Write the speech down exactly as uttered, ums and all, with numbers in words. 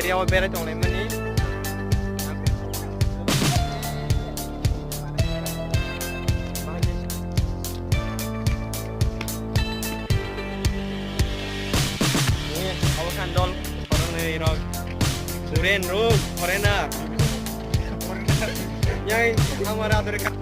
Area o berai tonglaimani. Ni, abo khandol, foreigner rok. Foreign rok, foreigner. Yang amar adore ka-